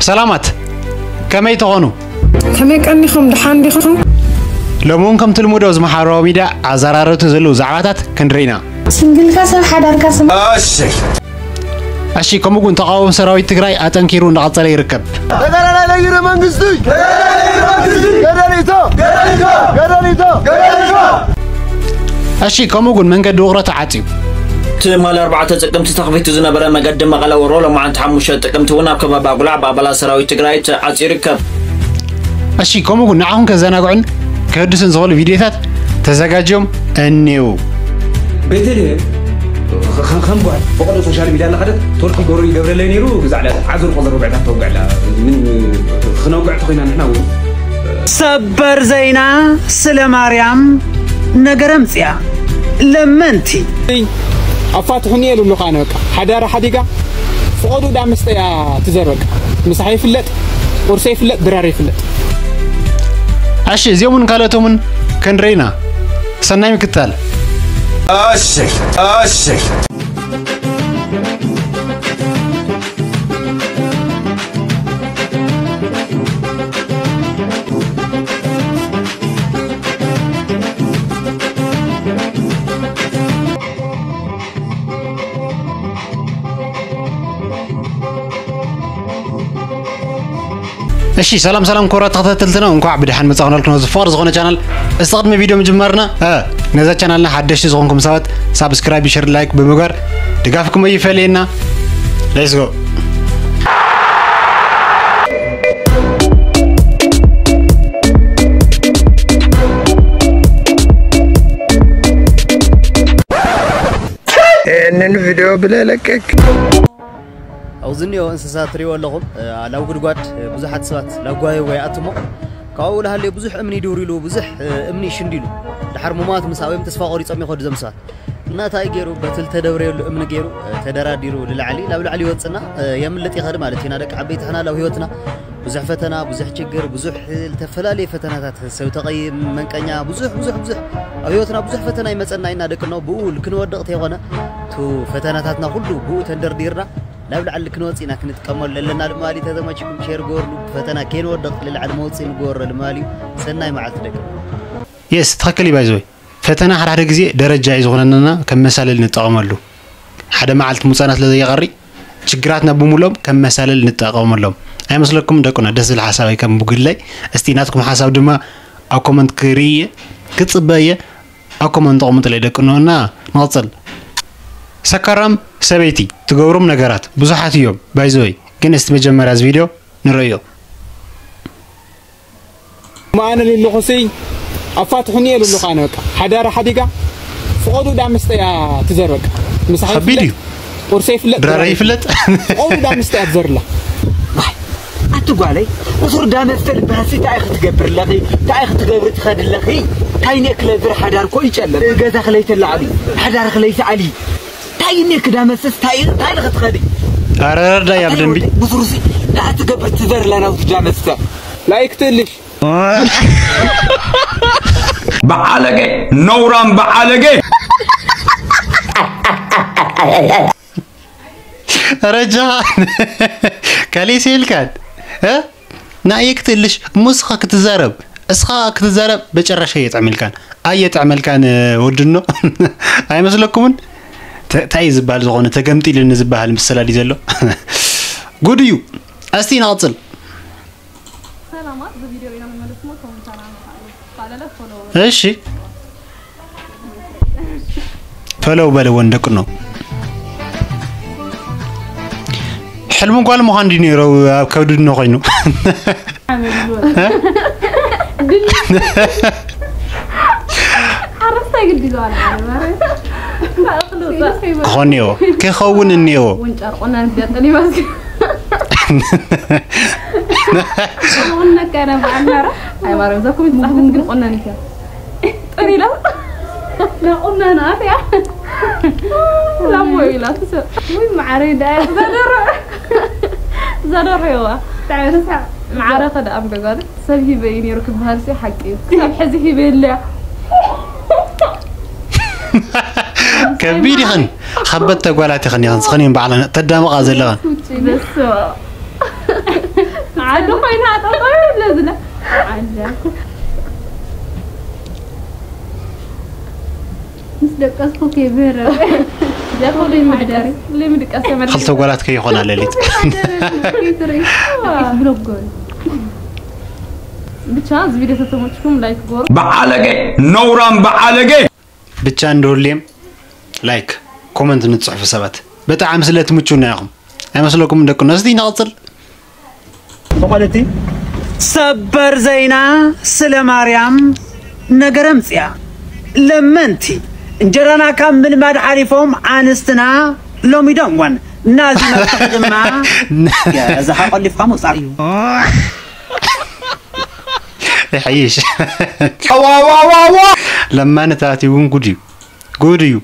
ሰላማት፣ ከመይ ትኾኑ? ከመይ ቀኒኹም? ደሓን ዲኹም? ሎሚ እውን ከምቲ ልሙድ ኣብዚ ማሕበራዊ ሚድያ ኣዘራረብቲ ዘለዉ ዛዕባታት ክንርኢ ኢና። ስንግልካ ሰብ ሓዳርካ ሰብ። እሺ፣ ከምኡ እውን ተቓውሞ ሰራዊት ትግራይ ኣጠንኪሩ እንዳቐጸለ ይርከብ። ተጋዳላይ ነጊረ መንግስቲ! ገደሊቶ! ገደሊቶ! እሺ፣ ከምኡ እውን መንገዲ ውቕሮ ተዓጽዩ። ትማሊ ኣርባዕተ ጥቅምቲ ተኸፊቱ ዝነበረ መገዲ መቐለ ውቕሮ ሎማዓንቲ ሓሙሽተ ጥቅምቲ እውን ኣብ ከባቢ ኣጉላዕ ብኣባላት ሰራዊት ትግራይ ተዓጽዩ ይርከብ። እሺ፣ ከምኡ እውን ንዓኹም ከዘናግዑን ከህድሱን ዝኽእሉ ቪድዮታት ተዘጋጅዮም እኔዉ። ቤተልሔም ከ-፣ ከ-፣ ከም ጓል ብቐደም ሶሻል ሚድያ እናኸደት ቶርኪ ጎሮ ይገብረለይ ነይሩ፣ ግዛዕ ኢላ ዓዘር ቆዘር ርብዕታት ተወግዕ ኣላ። ምን ክነውግዕ ተኾይና ንሕና እውን። ሰበር ዜና ስለ ማርያም ነገር ኣምፅያ ለመንቲ። ኣፋትሑኒ እየ ልብሉኻ ኣነ በቃ። ሓዳራ ሓዲጋ ፍቐዱ ዳ መስተ እያ ትዘር በቃ። ምሳሕ ይፍለጥ፣ ቁርሰ ይፍለጥ፣ ድራር ይፍለጥ። እሺ፣ እዚኦምን ካልኦቶምን ክንርኢ ኢና። ሰናይ ምክታል። እሺ፣ እሺ። እሺ፣ ሰላም ሰላም ክቡራት ተኸታተልትና፣ እንኳዕ ብደሓን መጻኹም ናልኩም ኣብዚ ፍቕሪ ዝኾነ ቻናል። እስቲ ቅድሚ ቪድዮ ምጅማርና፣ እ፣ ነዛ ቻናልና ሓደሽቲ ዝኾንኩም ሰባት ሳብስክራይብ፣ ሸር፣ ላይክ ብምግባር ድጋፍኩም ኣይፈለየና። Let's go። ይህንን ቪድዮ ብለለቀቅ። ኣብዚ እኒኦ እንስሳ ትሪእዎ ኣለኹም። እ፣ ላብ ጉድጓድ፣ እ፣ ብዙሓት ሰባት ላብ ጓየቦ ይኣትሞ። ካብኡ ላሃለየ ብዙሕ እምኒ ድውር ኢሉ፣ ብዙሕ፣ እ፣ እምኒ ሽንዲሉ። ድሓር ሙማት ምስ ኣበዮም ተስፋ ቆሪጾም ይኸዱ ዘም ሰባት። እና እንታይ ገይሩ? በቲ ልተደብረየሉ እምኒ ገይሩ፣ እ፣ ተደራዲሩ ልላዕሊ፣ ላብ ላዕሊ ይወፅና፣ እ፣ የምልጥ ይኸድ ማለት ኢና። ደቂ ዓበይቲ ሕና ላብ ህይወትና ብዙሕ ፈተና፣ ብዙሕ ችግር፣ ብዙሕ፣ እ፣ ዝተፈላለየ ፈተናታት፣ ሰብ ተቐይም፣ መንቀኛ፣ ብዙሕ፣ ብዙሕ፣ ብዙሕ ኣብ ህይወትና ብዙሕ ፈተና ይመፀና ኢና ደቂ ኖ። ብኡ ክንወድቕ ተይኮነ፣ ቱ ፈተናታትና ኩሉ ብኡ ተንደርዲርና ናብ ላዕሊ ክንወፅእ ኢና ክንጥቀመሉ ኣለና። ልማሊ ተተመችኩም ሼር ግበርሉ። ብፈተና ከይንወድቕ ልላዕሊ መውፅኢ ንግበሮ። ልማሊ ሰናይ መዓልቲ ደቂ። የስ፣ ትኽክል እዩ። ባይዘወይ ፈተና ሓደ ሓደ ግዜ ደረጃ እዩ ዝኾነና፣ ከም መሳለል ንጠቐመሉ። ሓደ መዓልቲ ሙፃና ስለ ዘየቐሪ ችግራትና ብምሎም ከም መሳለል ንጠቐመሎም። ኣይመስለኩም ደቅኖ? ደስ ዝብል ሓሳብ እዩ ከም ብግለይ። እስቲ ናትኩም ሓሳብ ድማ ኣብ ኮመንት ክርኢ እየ፣ ክፅበ እየ። ኣብ ኮመንት ተቐምጡለይ ደቅኖ እና ንቐፅል። ሰካራም ሰበይቲ ትገብሮም ነገራት ብዙሓት እዮም ባይዘወይ፣ ግን እስቲ መጀመርያ እዚ ቪድዮ ንርእዮ። ማኣነ ልለኹሲ ኣፋትሑኒ እየ ልብሉኻ ኣነ በቃ። ሓዳራ ሓዲጋ ፍቐዱ ዳ መስተ እያ ትዘር በቃ። ምሳሕ ከቢድ ይፍለጥ፣ እዩ። ቁርሰ ይፍለጥ፣ ድራር ድራር ይፍለጥ። ፍቐዱ ዳ መስተ እያ ትዘርላ። ዋይ፣ ኣቲ ጓለይ፣ እሱር ዳ መስተ ልበሃሲ እንታይ ክትገብር ኣለኺ? እንታይ ክትገብሪ ትኸዲ ኣለኺ? ካይነ ክለብር ሓዳር ኮ ይጨለም። ገዛ ክለይተላዕሊ፣ ሓዳር ክለይሰኣሊ። እንታይ እኔ ክዳመሰስ እንታይ እንታይ ክትኸዲ? ኧረ ረዳይ ኣብ ደንቢ። ብዙሩሲ ዳኣ ትገብር ትዘር ለናው ትዳመሰ። ላይክ ትልሽ። በዓለገ፣ ነውራም በዓለገ። ረጃ፣ ከሊስ ኢልካን፣ እ? ንኣየ ክትእልሽ፣ እሞ እስኻ ክትዛረብ፣ እስኻ ክትዛረብ በጨረሻ የጥዕምልካን። ኣየጥዕመልካን፣ ወድኖ። ኣይመስለኩምን? ተ-፣ እንታይ እዩ ዝበሃል ዝኾነ ተገምጢልኒ ዝበሃል ምስላ ድዩ ዘሎ? ጉድ እዩ። እስቲ ንቐጽል። ሰላማት፣ ብቪድዮ ኢና ንመለስሞ፣ ኮመንታና ንኻዕሎ። ካለለ ፎሎ። እሺ። ፈለው በልወን ደቅኖ። ሕልሚ ጓል ምዃን ድዩ ነይሩ ኣብ ከብዲ ድኖ ኮይኑ? ሓረስታይ ግዲ ይለዋል ማለት። ክኾን እኒኦ፣ ክኸውን እኒኦ። እውን ጨርቆና ንገጠል ይመስል። እውን ነቀረ በዓል ናራ። ኣይ ማርያም፣ እዛ ኮሜንት ጻሕፈት ግን ቆናኒት እያ። ጥሪላ። ናቁና ናት እያ። ላሞ ኢላ ትሰ-፣ ወይ መዓረይ ዳ ዘደረ-፣ ዘደረዋ። ብጣዕሚ ደስ መዓረ ከደ ኣምበጋል ሰብ ሂበ እዩ ነይሩ ክበሃል ሲ ሓቂ እዩ። ክሳብ ሕዚ ሂበ የለያ። ከቢድ ይኸን፣ ኸበድቲ ጓላት ይኸን፣ ይኸን፣ ዝኸን እየን ባዕለን ተዳምቓ ዘለኸን። በስመ ኣብ። ዓዲ ኮይና ኣጠጠው ይብለ ዝለ። ዓዲ። ምስ ደቀስኩ ከይብህረ። ዘኹሉ ይምደር። ልምድቀስ ተመልከት። ክልተ ጓላት ከይኾና ሌሊት። ብሎጎል። ብቻ እዚ ቪዲዮ ተተመችኩም ላይክ ጎሩ። በዓለገ፣ ነውራም በዓለገ። ብቻ እንደ ሁሌም ላይክ ኮመንት ንጽሕፉ ሰባት ብጣዕሚ ስለ ትምቹና ኢኹም። ኣይመስለኩም ደቂ ኣንስትዮ? ነቐጽል። ብቐልቲ ሰበር ዜና ስለ ማርያም ነገር ኣምፅያ። ለመንቲ እንጀራና ካብ ምልማድ ሓሊፎም ኣንስትና ሎሚዶም ወን ናዚ መፍትሒ ድማ ገዛ ሓቆሊፍካ ምውፃእ እዩ። ይሐይሽ። ዋዋዋዋ ለማንታት እውን ጉድ እዩ። ጉድ እዩ።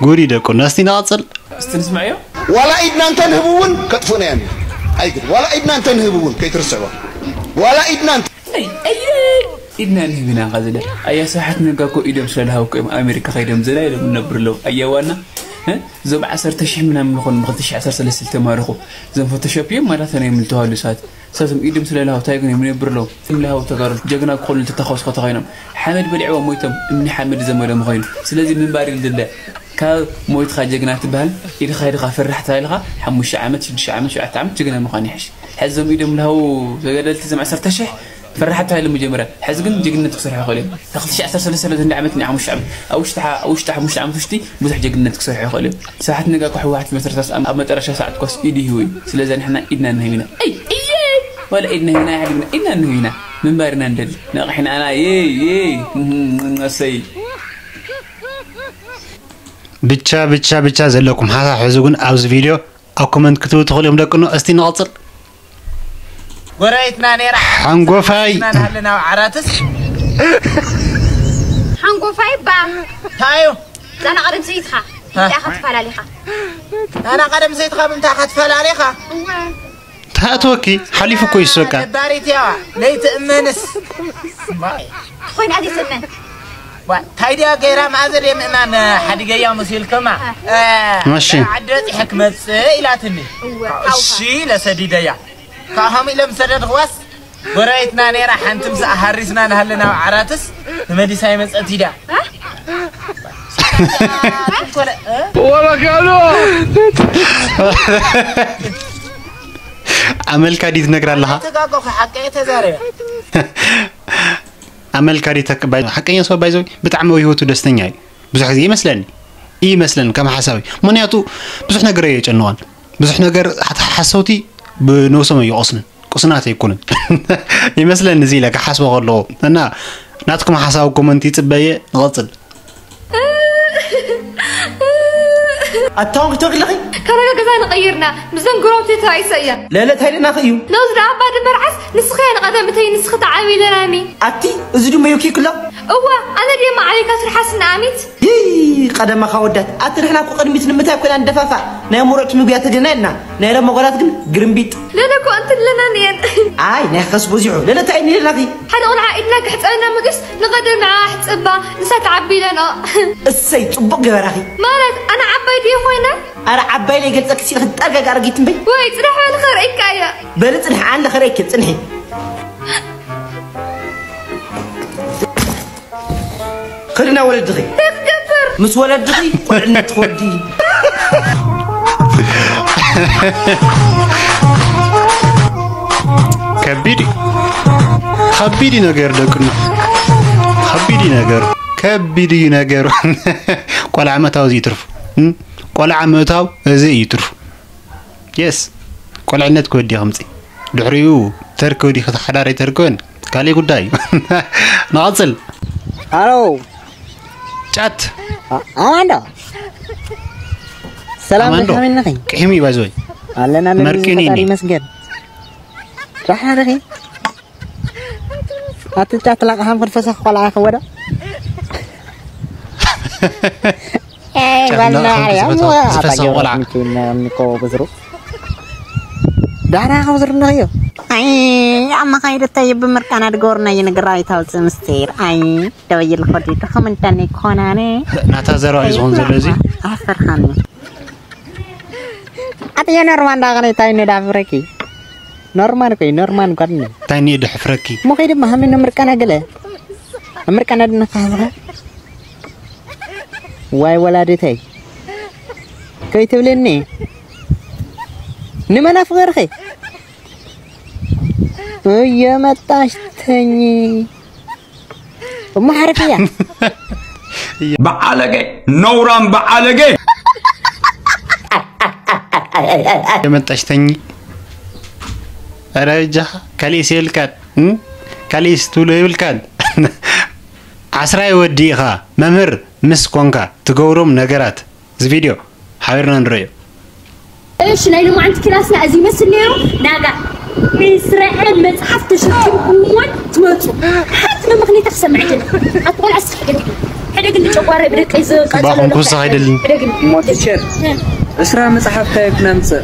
ጉድ እዩ ደቂ ኣንስትዮ። ነቐጽል። እስቲ ንስምዐዮ። ዋላ ኢድና እንተንህብ እውን ከጥፉእና እዮም። ኣይግድ ዋላ ኢድና እንተንህብ እውን ከይትርስዕዋ። ዋላ ኢድና እንተ ኣይ ኣይ ኢድና ንህብ ኢና። ኸዚ ደ ኣያ ስብሓት ነጋ እኮ ኢዶም ስለልሃው እኮ እዮም ኣሜሪካ ከይዶም ዘና ኢሎም ነብር ኣለዉ። ኣያ ዋና እ? እዞም ዓሰርተ ሽሕ ምናምን ዝኾኑ ብ ክልተ ሽሕ ዓሰርተ ሰለስተ ዝተማረኹ እዞም ፎቶሾፕ እዮም ማራቶን እዮም ልተዋሉ ሰባት ሰብቶም ኢዶም ስለልሃው እንታይ ግን እዮም ነብር ኣለዉ። ኢዶም ልሃው ተጋሩ ጀግና ክኾኑ ልተታኸሱ ከተኸይኖም ሓመድ በሊዕዎ ሞይቶም እምኒ ሓመድ ዘመዶም ኾይኑ። ስለዚ ምንባር እዩ ዝድለ። ካብ ሞይትኻ ጀግና ትበሃል ኢድኻ ኢድኻ ፈራሕ ተባሂልኻ ሓሙሽተ ዓመት ሽዱሽተ ዓመት ሸውዓተ ዓመት ጀግና ምዃን ይሕሽ። ሕዞም ኢዶም ልሃው ተጋደልቲ ዘም ዓሰርተ ሽሕ ፈራሕ ተባሂሎም መጀመርያ። ሕዚ ግን ጀግንነት ክሰርሑ ይኽእሉ እዮም። ካብ ክልተ ሽሕ ዓሰርተ ሰለስተ ዘሎ ዘንድ ዓመት ንሓሙሽተ ዓመት ኣብ ውሽጢ ሓ- ኣብ ውሽጢ ሓሙሽተ ዓመት ውሽጢ ብዙሕ ጀግንነት ክሰርሑ ይኽእሉ እዮም። ስብሓት ነጋ እኮ ህወሓት መስረታስ ኣብ ኣብ መጨረሻ ሰዓት ኳስ ኢዱ ሂቡ እዩ። ስለዚ ንሕና ኢድና ንህብ ኢና። ኣይ እየ ዋላ ኢድና ሂብና ኣይሓድግና ኢድና ንህብ ኢና። ምንባር ኢና ንደሊ። ነቕሕና ኣና የይ የይ እህም፣ እሰይ ብቻ ብቻ ብቻ ዘለኩም ሓሳብ ሕዚ እውን ኣብዚ ቪድዮ ኣብ ኮመንት ክትቡ ትኽእሉ እዮም ደቂ ኣንስትዮ። እስቲ ንቐጽል። ጎረቤትና ነይራ ሓንጎፋይ ናሃለና ዓራትስ ሓንጎፋይ ባ ታዩ ዛና ቀደም ሰይትኻ እንታይ ኢኻ ትፈላለኻ? ኣና ቀደም ሰይትኻ ብምንታይ ኢኻ ትፈላለኻ? ታእትወኪ ሓሊፉ እኮ ይሶካ ነባሪት ያዋ ለይቲ እመንስ ኮይና ዘይትእመን ታይ ድያ ገይራ ማእዘር የምእማን ሓዲገያ መሲልከማ እሺ። ዓዲ በፂሐ ክመፅእ ኢላትኒ እወ፣ እሺ ለሰዲደያ ካብ ሃሙ ኢሎም ዝሰደድኽዋስ ጎረቤትና ነይራ ሓንቲ ምስ ኣሃሪስና ንሃለና ኣብ ዓራትስ ተመሊሳ ይመፀት ኢዳ ኣመልካ ድዩ ትነግራ ኣለኻ? ተጋጎ ሓቀ ተዛረበ ኣመልካ ድዩ ተክ- ባይ- ሓቀኛ ሰብ ባይዘው ብጣዕሚ ኣብ ህይወቱ ደስተኛ እዩ። ብዙሕ ግዜ ይመስለኒ ይመስለኒ ከም ሓሳብ እዩ። ምክንያቱ ብዙሕ ነገር እየ የጨንቆን ብዙሕ ነገር ሓ- ሓሰውቲ ብነብሶም እየቆስንን ቁስናት ኣይኮኑን ይመስለኒ። እዚ ኢለ ክሓስቦ ከለዎ እና ናትኩም ሓሳብ ኮመንት ይፅበየ። ንቐፅል። ኣታውን ክተው ኢለኺ ካረጋ ገዛ ንቐይርና ምስዞም ጉረብቲ ተባኢሰ እያ ለለ ታይ ደናኺ እዩ ነዚ ደኣ ኣባ ድመርዓስ ንስኺ እያ ንቐደምተይ ንስኺ ተዓብይለናኒ ኣቲ እዚ ድሞ ይውኪ ክሎ እዋ ኣነ ድየ ማዕበይካ ትርሓስ ንኣሚት ይይ ቀደማ ካወዳት ኣቲ ንሕና እኮ ቅድሚት ንምታይ ኮይና ንደፋፋ ናይ ሙሩዕቲ ምግብያ ተገና ኢልና ናይ ደሞ ጓላት ግን ግርምቢጥ ለለ እኮ እንትለና ንየን ኣይ ናይ ከስ በዚሑ ለለ ታይ ኢለናኺ ሓደ ቆልዓ ኢድና ክሕፀበና ምግስ ንቐደም ንዓ ሕፅባ ንሳ ተዓብይለና እሰይ ፅቡቅ ገበራኺ ማለት ኣነ ዓባይ ድየ ኮይነ ኣረ ዓባይ ለይገልፀኪ ሲልኺ ጠርጋግ ኣረጊት እምበይ ወይ ፅዳሕ በል ኸርእይካ እያ በሊ ፅንሒ ኣለ ኸርእይኪ ፅንሒ ኸድና ወለድኺ ክትገብር ምስ ወለድኺ ቁልዕነት ትወዲ ከቢድ እዩ ከቢድ እዩ ነገር ደቅና ከቢድ እዩ ነገር ከቢድ እዩ ነገሩ። ቆልዓ ምእታው እዚ ይትርፉ እም? ቆልዓ ምእታው እዚ እዩ ትርፉ። የስ ቆልዕነት ክወዲ ከምፂ ድሕሪኡ ተርክ ወዲ ከተሓዳሪ ተርክወን ካሊእ ጉዳይ እዩ። ንቐፅል። ኣሎ ጫት ኣማንዶ ሰላም ኣማንዶ ደካመነኺ ቅሒሙ እዩ ባይዘወይ ኣለና መርቂኒ ፈጣሪ እኔ። ይመስገን ራሕና ደኺ ኣቲ ጫት ላቕሓም ክንፈሰኽ ቆልዓ ክወዳ ጫት ላቕሓም ዝፈሰኽ ቆልዓ። ንኮ በዝሩ ዳሕና ከብዝርናዮ ኣይ ኣብ መኻይድ እተይ ብምርቃና ድገበሩና ይንግራ ይታውፅእ ምስጢር ኣይ ደወይል ኾዲ ድኹም እንተኒ ኮናነ ናታ ዘረባ እዩ ዝኾን ዘሎ እዚ ኣፈርሃኒ ኣጥየነ ሩዋንዳ ኸነይታይ ነዳፍረኪ ኖርማል እኮ እዩ፣ ኖርማል እኮ ኣይደለም። እንታይ እኒኦ ደሕፍረኪ? እሞ ከይደ መሃመን ንምርቃና ገለ ንምርቃና ድነካህዝኻ። ዋይ ወላዲተይ፣ ከይትብልኒ። ንመን ኣፍቐርኺ? እየመጣሽ ተኝ። እሞ ሓርፍያ። በዓለገ፣ ነውራም በዓለገ። የመጣሽ ተኝ። ኧረ እጃኻ ካሊእስ የብልካን፣ እም? ካሊእስ ትብሎ የብልካን። ዓስራይ ወዲ ኢኻ መምህር ምስ ኮንካ ትገብሮም ነገራት እዚ ቪድዮ ሓቢርና ንርእዮ። እሺ ናይ ሎማዓንቲ ክላስና እዚ ይመስል ነይሩ። ናጋ ዒስራን መፅሓፍ ተሸኪምኩምዎን ትመፁ ሓንቲ መምኽኒታ ክሰምዕ ደል ኣቲ ቆልዓ እስኪ ሕደግ ሕደግ እንዲ ጨጓራይ ብደቀይ ዝቀፀሎ ባኹም ኩሳ ኣይደልን። ሕደግ እሞ ቲቸር ዕስራ መፅሓፍ ካየብ ክነምፅእ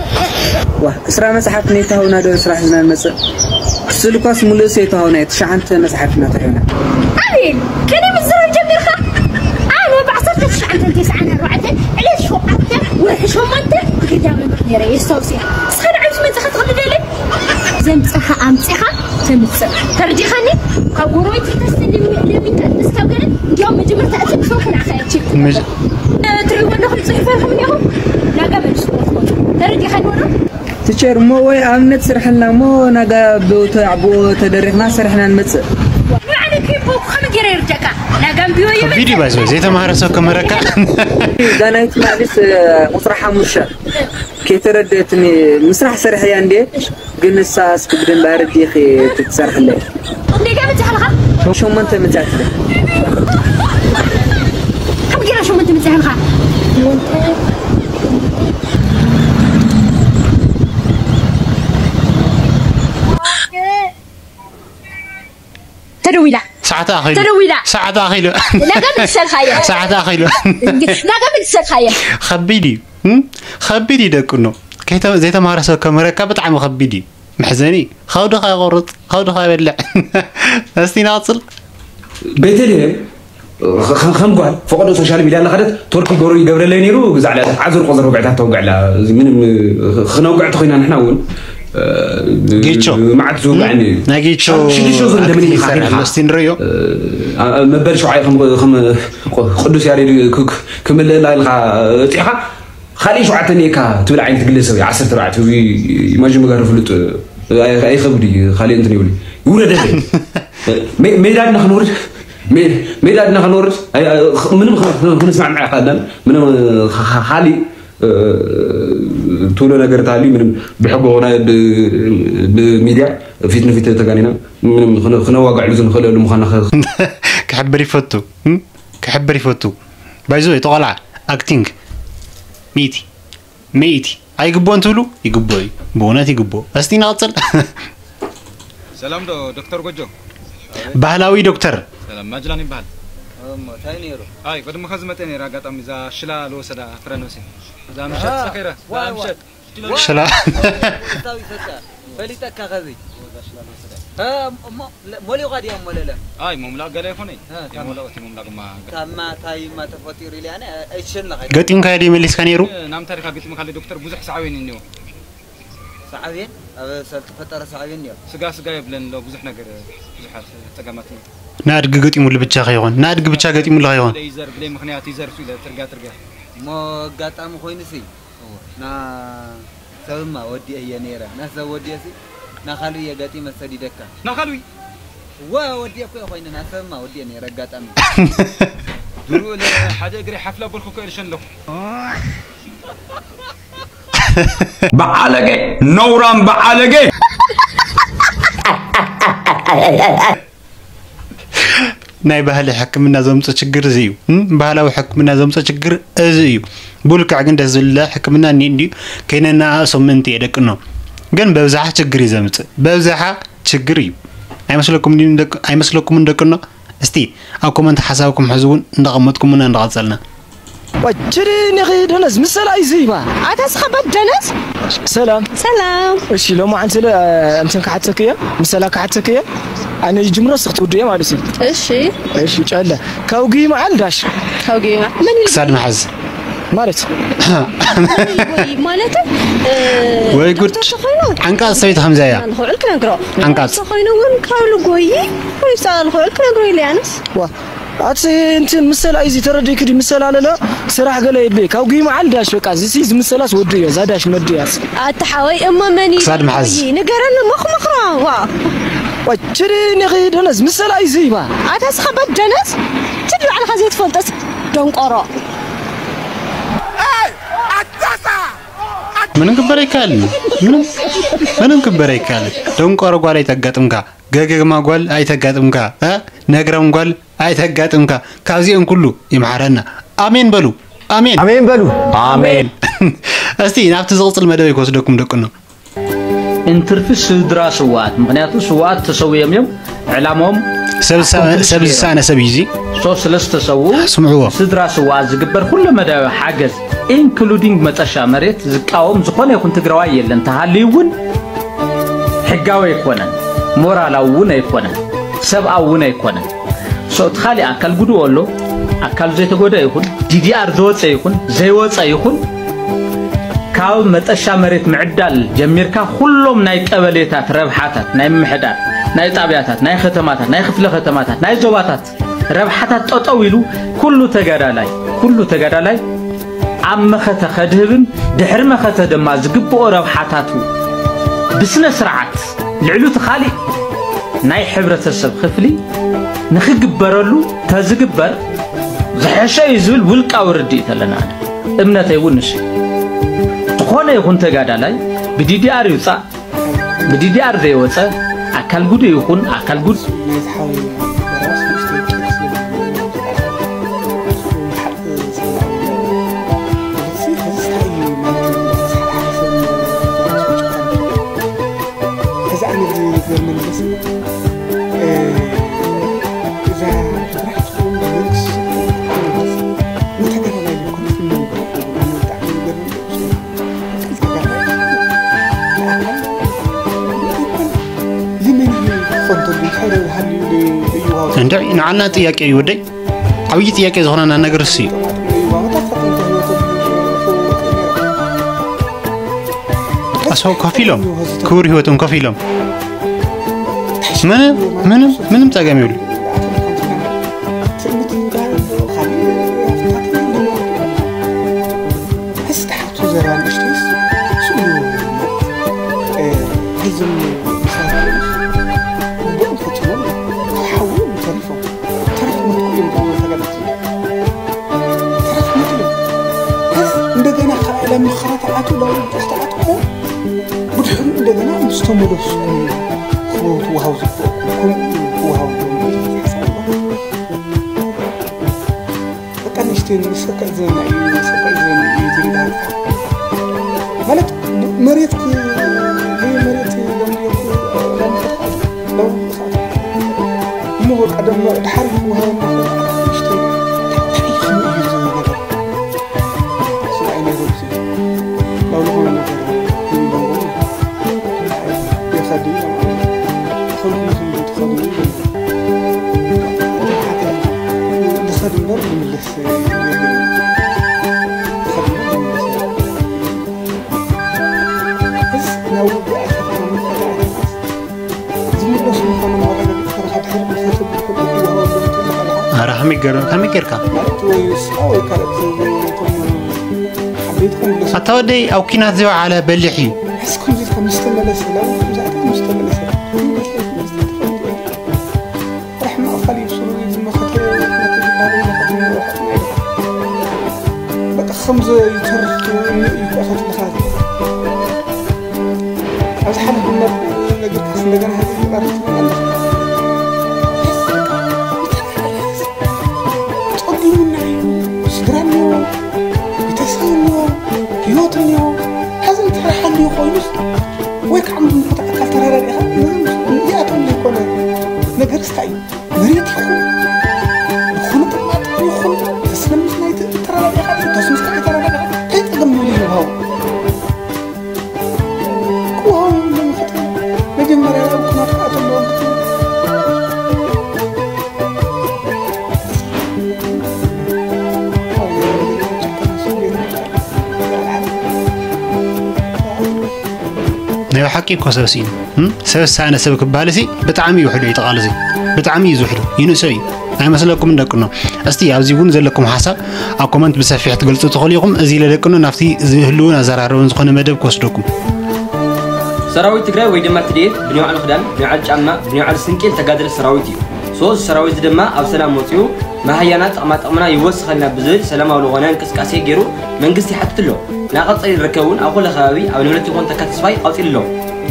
ዋ ዕስራ መፅሓፍ ነይታሁና ዶ ስራሕ ዝና ንመፅእ ስልኳስ ሙሉእ ሰይታሁና ትሽዓንተ መፅሓፍ እናተሕብና ኣቤል ከመይ ምዝራብ ጀሚርካ? ኣነ ብዓሰርተ ትሽዓተ ተስዓን ኣርባዕተን ዕለት ሸውዓተ ወርሒ ሸሞንተ ግዳ መምህር ነይረ የስታውስ እየ። ንስኻ ንዓይ ምስ መፅኻ ትቕልደለይ ዘምፅኻ ኣምፂኻ ተምፅእ ተረዲኻኒ። ካብ ጎረቤት ተስተ ለሚንጣት እስካብ ገለ እንዲያውም መጀመርታ እቲ ብሰው ከናኸ ችል መጀ- ትሪእዎ ኣለኹም ፅሑፈርኩም እኒኹም ናጋ መልሱ ተረዲኻኒ ወዶ ቲቸር እሞ ወይ ኣብነት ስርሐልና እሞ ናጋ ብኡ ተደሪኽና ሰሪሕና ንመፅእ ንዓነ ኪቦ ከመ ገይረ ይርደካ ናጋም ቢዮ ከቢድ እዩ ባይዞ ዘይተማሃረ ሰብ ከመረካ እዛ ናይ ትማሊስ ቁፅራ ሓሙሽተ ከይተረደትኒ ምስራሕ ሰሪሐያ እንዴ ግን ንሳ እስኪ ብደንብ ኣረዲኺ ትሰርሕለይ እንዴጋ መፅሓልኻ ሸሞንተ መፅኣትለ ከመ ገይረ ሸሞንተ መፅሓልኻ ተደዊላ ሰዓት ኣኺሉ ተደዊላ ሰዓት ኣኺሉ ናጋ ምትሰልካየ ሰዓት ኣኺሉ ናጋ ምትሰልካየ ከቢድ እዩ እም? ከቢድ እዩ ደቅኖ ከይተ- ዘይተማሃረ ሰብ ከምህረካ ብጣዕሚ ከቢድ እዩ መሕዘኒ ከብድኻ ይቆርፅ ከብድኻ ይበልዕ እስቲ ናቕፅል ቤተልሔም ከ- ከም ጓል ፈቐዶ ሶሻል ሚድያ እናኸደት ቶርኪ ገሩ ይገብረለይ ነይሩ ብዛዕላ ዓዘር ቆዘር ወግዕታት ተወግዕላ እዚ ምንም ክነውግዕ ተኮይና ንሕና እውን ጌቾ። መዓት ዝውግዕኒ እዩ ናይ ጌቾ ሽዱሽተ ዙር እንደምን ኢኻ ይሰርሕ ኬድካ ኣሎ እስቲ ንርእዮ መበል ሸውዓይ ከም ከም ቅዱስ ያሬድ ክ- ክምልእላ ኢልካ እጢኻ ካሊእ ሸውዓተ ኔካ ትብል ዓይነት ግለሰብ እዩ ዓሰርተ ኣርባዕተ እዚ ኢማጅን መጋር ፍሉጥ ኣይ- ኣይኸብድ እዩ ካሊእ እንትን ይብል ይውረደለይ ሜ- ሜዳ ድና ክንወርድ ሜ- ሜዳ ድና ክንወርድ ኣይ- ኣይ- ምንም ክ- ክ- ክንስማዕምዕ ኣይካኣልናን ምንም ካ- ካ- ካሊእ እ፣ ትብሎ ነገር ተሃልዩ ምንም ብሕጎ ኮነ ብ- ብሚድያ ፊት ንፊት ተጋኒና ምንም ክነ- ክነዋግዕሉ ዝንኽእለሉ ምዃና ከ- ክሕብር ይፈቱ እም? ክሕብር ይፈቱ ባይዞ እቲ ቆልዓ ኣክቲንግ ሚእቲ ሚእቲ ኣይግቦን ትብሉ ይግቦ እዩ ብእውነት ይግቦ እስቲ ንቐፅል ሰላም ዶ ዶክተር ጎጆ? ባህላዊ ዶክተር ሰላም ማጅላን ይበሃል። እሞ እንታይ ነይሩ? ኣይ ቅድሚ ከዚ መጠ ነይረ ኣጋጣሚ እዛ ሽላ ልወሰዳ ፍረ ነብሲ እዛ ምሸት ሰኺረ እዛ ምሸት ሽላ ታዊ ሰጣ ፈሊጠካ ከዚ እሞ ሞሊኻ ድያ ሞለለ ኣይ መምላቕ ገለ ይኾነ እ፣ ካብ- የመላቕ እቲ መምላቕ ድማ ካብ ማታይማ ተፈጢሩ ኢለ ኣነ ኣይሸለኻ ገጢምካዮ ድዩ መሊስካ ነይሩ ናምታ ዲኻ ግጥሚ ካልእ ዶክተር ብዙሕ ሳዕቤን እኒኦ ሳዕቤን ኣብ ሰልቲ ፈጠረ ሳዕቤን እኒኦ ስጋ ስጋ የብለን ኣሎ ብዙሕ ነገር ብዙሓት ፀገማት እኒኦ ንኣድጊ ገጢሙሉ ብቻ ከይኾን ንኣድጊ ብቻ ገጢሙሉ ከይኾን ይዘር ብለይ ምክንያት ይዘር ሱ ኢለ ትርጋ ትርጋ እሞ ኣጋጣሚ ኮይኑሲ ና ሰብማ ወዲአ እየ ነይረ ና ሰብ ወዲአ ሲ ና ካልእ እየ ገጢመ ሰዲደካ ናኻልዊ ወ ወዲአ እኮ ኮይነ ና ሰብማ ወዲአ ነይረ ኣጋጣሚ ድሩኡ ሓደ እግሪ ሓፍላ በልኩ እኮ እርሸ ኣለኹ በዓለገ ነውራም በዓለገ ናይ ባህሊ ሕክምና ዘምፅእ ችግር እዚ እዩ እም? ባህላዊ ሕክምና ዘምፅእ ችግር እዚ እዩ ብልክዕ ግን ደስ ዝብለ ሕክምና እኒ እንዲዩ ከይነናኣእሶም ምእንቲ እየ ደቅኖ ግን በብዝሓ ችግር እዩ ዘምፅእ በብዝሓ ችግር እዩ ኣይመስለኩምን ደቅኖ እስቲ ኣብ ኮመንት ሓሳብኩም ሕዚ እውን እንዳቐመጥኩምና እንዳቐፀልና ወችዲ ኒኺ ደነዝ ምሰላ እዩ ዝይባ ኣታ ስኸበት ደነዝ ሰላም ሰላም እሺ ሎማ ዓንተ ለ እንትን ክሓተክ እየ ምሰላ ክሓተክ እየ ኣነ ይጅምሮ ስክ ትውድየ ማለት እዩ እሺ እሺ ጨለ ካብ ጉይ መዓል ዳሽ ካውጊ ምን ክሳድ መሓዝ ማለት ወይ ማለት ወይ ጉድ። ዓንቃ ሰበይቲ ከምዚያ እያ። ንኽውዕል ክነግሮ ዓንቃጽ። ተኾይኑ እውን ካብ ልጎይ ወይ ፃ ንኽውዕል ክነግሮ ኢለ ኣነስ ዋ ኣቲ እንትን ምሰል ኣይዚ ተረዲክ ዲ ምሰል ኣለለ ስራሕ ገለ የድልይ ካብ ጉይ መዓል ዳሽ በቃ እዚ ሲ ዝምሰላስ ወዲ እዮ እዛ ዳሽ መዲ እያ ኣቲ ሓወይ እሞ መን እዩ ክሳድ መሓዝ። ወይ ንገረኒ መኽመኽራ ዋ ዋ ችሪ ነኺ ደነዝ ምሰል ኣይዚ ይባ ኣታ ስኻ በት ደነዝ ትድ ባዕልኻ ዘይትፈልጠስ ደንቆሮ ምንም ክበር ኣይካልን። ምንም ምንም ክበር ኣይካልን። ደንቆሮ ጓል ኣይተጋጥምካ። ገገግማ ጓል ኣይተጋጥምካ። እ? ነግራም ጓል ኣይተጋጥምካ። ካብዚኦም ኩሉ ይምሓረና። ኣሜን በሉ። ኣሜን። ኣሜን በሉ። ኣሜን። እስቲ ናብቲ ዝቕጽል መደበይ ክወስደኩም ደቅኖ። እንትርፊ ስድራ ስውኣት ምክንያቱ ስውኣት ተሰውዮም እዮም ዕላሞም ሰብ ዝሳ- ሰብ ዝሳነ ሰብ እዩ እዚ። ሶ ስለዝተሰዉ ስምዕዎ። ስድራ ስውኣት ዝግበር ኩለ መዳያዊ ሓገዝ ኢንክሉዲንግ መጠሻ መሬት ዝቃወም ዝኾነ ይኹን ትግራዋይ የለን ተሃልዩ እውን ሕጋዊ ኣይኮነን ሞራላዊ እውን ኣይኮነን ሰብኣዊ እውን ኣይኮነን ሶ እቲ ካሊእ ኣካል ጉድኡ ኣሎ ኣካሉ ዘይተጎደ ይኹን ዲዲኣር ዝወፀ ይኹን ዘይወፀ ይኹን ካብ መጠሻ መሬት ምዕዳል ጀሚርካ ኩሎም ናይ ቀበሌታት ረብሓታት ናይ ምምሕዳር ናይ ጣብያታት ናይ ከተማታት ናይ ክፍለ ከተማታት ናይ ዞባታት ረብሓታት ጠጠው ኢሉ ኩሉ ተጋዳላይ ኩሉ ተጋዳላይ ኣብ መኸተ ከድህብን ድሕሪ መኸተ ድማ ዝግብኦ ረብሓታቱ ብስነ ስርዓት ልዕሉ እቲ ካሊእ ናይ ሕብረተሰብ ክፍሊ ንኽግበረሉ ተዝግበር ዝሐሸ እዩ ዝብል ውልቃዊ ርድኢት ኣለና ኣነ እምነተይ እውን ንሱ ዝኾነ ይኹን ተጋዳላይ ብዲዲኣር ይውፃእ ብዲዲኣር ዘይወፀ ኣካል ጉዱ ይኹን ኣካል ጉድ እዚ ዓይነት ገርመን ደስ እዛ ስራሕ ትኸውን መንግስቲ ንተጋዳላይ ይኮነ ብጣዕሚ ገርመን እንድዒ ንዓና ጥያቄ እዩ ወደይ ዓብዪ ጥያቄ ዝኾነና ነገር እሱ እዩ ኣሰው ከፊሎም ክቡር ህይወቶም ከፊሎም ምንም ምንም ምንም ፀገም የብሉ ትእምት ዝባሃል ኣሎ ካልእ ሃፍትታት የለን ማለት እዩ። ሕዚ ተሓቱ ዘራ ንእሽተይስ ስእሉ ማለት እዞም ሰባት ግቡኦም ፈፂሞም ካብ ሓዊ እዮም ተሪፎም። ተረፍ መጥኩ እዮም ዝብሉ ተጋደልቲ። ተረፍ መጥኩ እዮም። ሕዚ እንደገና ካብ ዕለም መኸራ ተኣቱ ለው ተኣቱ እሞ ብድሕሪኡ እንደገና ምስ ተመለስኩም እዩ ክወሃብ ዝግበኦ። ከምኡ እዩ ክወሃብ ዝግበኦ። በቃ ንእሽተይ ንሰካ ዝዘና እዩ፣ ንሰካ ዝዘና እዩ ዝብል ማለት መሬት መሬት እሞ በቃ ደሞ ድሓር ይወሃበና ንእሽተይ እንታይ እዩ ዝብል ነገር ስለ ኣይነገር ላው ዝኾነ ነገር ይብሎም ይኸዲ ይኸዲ ንኸድ እምበር ንምልስ ኧረ ከመይ ገይርካ ኣታ ወደይ ኣብ ኲናት ዝወዓለ በሊሕ እዩ ከም ዘይተርፍ ይቆኸት ልኻት ኣብዚ ሓለፍ ድማ ነግርካስ እንደገና ሕዚ ይቐርብ ትብል ኣለኻ ጸጊሙና እዩ ስድራ እኒኦ ቤተሰብ እኒኦ ህይወት እኒኦ ሕዚ እንተረሓሉ ይኮይኑስ ወይ ከዓ ምንታ ኣካል ተረዳዲኻ እዚኣቶም ዘይኮነ ነገር እስካ እዩ መሬት ይኹን ዝኾነ ጥቕማጥቕሚ ይኹን ተስለምስ ናይ ተረዳዲኻ ተስምስ ናይ ተረዳዲኻ እንታይ ፀገም ይብሉ ይሃው ክወሃው ይብሉ ይኽእል መጀመርያ ናብ ኩናት ክኣተለዎም ክትብል ሓቂ እኮ ሰብ ስኢኑ። እም? ሰብ ሳነ ሰብ ክበሃል ሲ ብጣዕሚ እዩ ውሕዱ እዩ ተቓልሲ። ብጣዕሚ እዩ ዝውሕዱ። ይንእሶ እዩ። ኣይመስለኩምን ደቅኖ? እስቲ ኣብዚ እውን ዘለኩም ሓሳብ ኣብ ኮመንት ብሰፊሕ ትገልጹ ትኽእሉ ኢኹም። እዚ ኢለ ደቅኖ ናብቲ ዝህልውን ኣዘራረብን ዝኾነ መደብ ክወስደኩም። ሰራዊት ትግራይ ወይ ድማ ትድኤፍ ብናይ ባዕሉ ክዳን፣ ብናይ ባዕሉ ጫማ፣ ብናይ ባዕሉ ስንቂ ዝተጋደለ ሰራዊት እዩ። ሶ እዚ ሰራዊት እዚ ድማ ኣብ ሰላም ወፂኡ መሃያና ጥቕማ ጥቕምና ይወስኸልና ብዝብል ሰላማዊ ዝኾነ እንቅስቃሴ ገይሩ መንግስቲ ይሓትት ኣሎ። እናቐፀለ ይርከብ እውን ኣብ ኩለ ከባቢ ኣብ ንብረት ይኹን ተካ ተስፋይ ኣውፂሉ ኣሎ።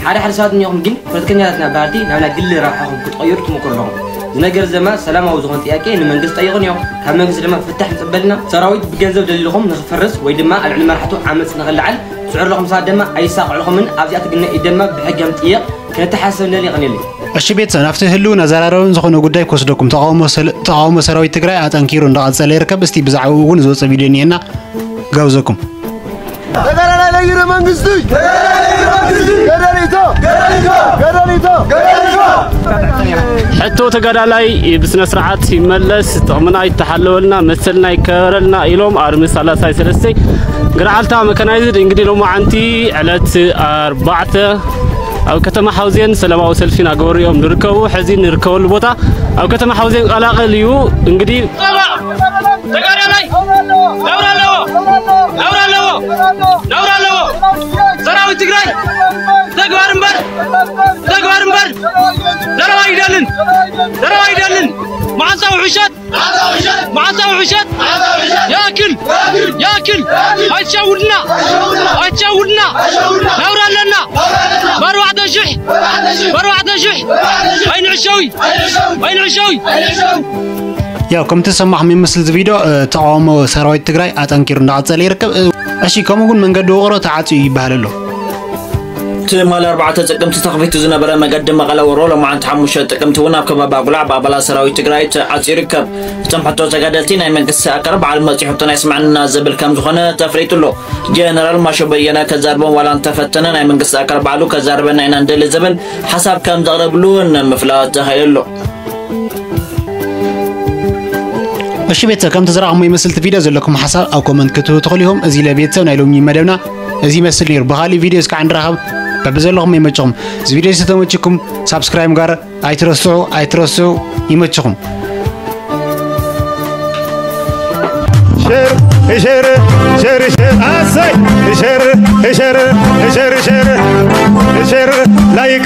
ሓደ ሓደ ሰባት እኒኹም ግን ፖለቲከኛታትና በሃልቲ ናብ ናይ ግሊ ረብሓኹም ክትቐይሩ ትሞክሩ ኣለኹም። እዚ ነገር እዚ ድማ ሰላማዊ ዝኾነ ጥያቄ ንመንግስቲ ጠይቑ እኒኦ። ካብ መንግስቲ ድማ ፍታሕ ንፅበልና። ሰራዊት ብገንዘብ ደሊልኹም ንኽፈርስ ወይ ድማ ኣብ ልዕሊ መራሕቱ ዓመፅ ንኽልዓል ትፅዕሩ ኣለኹም ሰባት ድማ ኣይሳቕዕልኹምን። ኣብዚኣ ትግነ ኢድ ድማ ብሕጊ ከም ጥየቕ ክንተሓሰብ ንደሊ። የቐንየለይ። እሺ ቤተሰብ፣ ናብቲ ህልውን ኣዘራረብን ዝኾነ ጉዳይ ክወስደኩም። ተቃውሞ ሰል-፣ ተቃውሞ ሰራዊት ትግራይ ኣጠንኪሩ እንዳቐጸለ ይርከብ። እስቲ ብዛዕባኡ እውን ዝወፀ ቪድዮ እኒኤና፣ ጋብዘኩም። ተጋዳላይ ነይረ መንግስቲ! ገደሊቶ! ገደሊቶ! ሕቶ ተጋዳላይ ብስነ ስርዓት ይመለስ፣ ጥቕምና ይተሓለወልና፣ መሰልና ይከበረልና ኢሎም ኣርሚ ሰላሳ ሰለስተ ግርዓልታ መካናይዝድ እንግዲህ ሎማዓንቲ ዕለት ኣርባዕተ ኣብ ከተማ ሓውዜን ሰላማዊ ሰልፊ እናገበሩ እዮም ዝርከቡ። ሕዚ ንርከበሉ ቦታ ኣብ ከተማ ሓውዜን ቀላቐል እዩ። እንግዲህ ተጋዳላይ ነውሪ ኣለዎ፣ ነውሪ ኣለዎ፣ ነውሪ ኣለዎ። ሰራዊት ትግራይ ተግባር እምበር፣ ተግባር እምበር ዘረባ ኣይደልን፣ ዘረባ ኣይደልን። መዓልታዊ ውሸት፣ መዓልታዊ ውሸት። ይኣክል፣ ይኣክል። ኣይትሸውድና፣ ኣይትሸውድና። ነውሪ ኣለና። ብኣርባዕተ ሽሕ፣ ብኣርባዕተ ሽሕ ኣይንዕሸዊ፣ ኣይንዕሸዊ። ያው ከምቲ ዝሰማዕኹም ይመስል እዚ ቪድዮ፣ እ፣ ተቃውሞ ሰራዊት ትግራይ ኣጠንኪሩ እንዳቐጸለ ይርከብ። እ፣ እሺ፣ ከምኡ እውን መንገዲ ውቕሮ ተዓጽዩ ይበሃል ኣሎ። ትማሊ ኣርባዕተ ጥቅምቲ ተኸፊቱ ዝነበረ መገዲ መቐለ ውቕሮ ሎማዓንቲ ሓሙሽተ ጥቅምቲ እውን ኣብ ከባቢ ኣጉላዕ ብኣባላት ሰራዊት ትግራይ ተዓጽዩ ይርከብ። እቶም ሕቶ ተጋደልቲ ናይ መንግስቲ ኣካል ባዕሉ መፂኡ ሕቶና የስምዐና ዝብል ከም ዝኾነ ተፍሊጡ ኣሎ። ጀነራል ማሾ በየነ ከዛርቦም ዋላ እንተፈተነ ናይ መንግስቲ ኣካል ባዕሉ ከዛርበና ኢና ንደሊ ዝብል ሓሳብ ከም ዘቕረብሉ ንምፍላጥ ተኻኢሉ ኣሎ። እሺ ቤተሰብ፣ ከምቲ ዝረኣኹሞ ይመስል እቲ ቪድዮ። ዘለኩም ሓሳብ ኣብ ኮመንት ክትህቡ ትኽእሉ ኢኹም። እዚ ኢለ ቤተሰብ ናይ ሎሚ መደብና እዚ ይመስል ነይሩ። ብኻሊእ ቪድዮ እስካዕ ንራኸብ። በብዘለኹም ይመችኹም። እዚ ቪድዮ ዝተመችኩም ሳብስክራይብ ጋር ኣይትረስዑ፣ ኣይትረስዑ። ይመችኹም። ሸር ሸር ሸር ሸር ኣሰይ ሸር ሸር ሸር ሸር ሸር ላይክ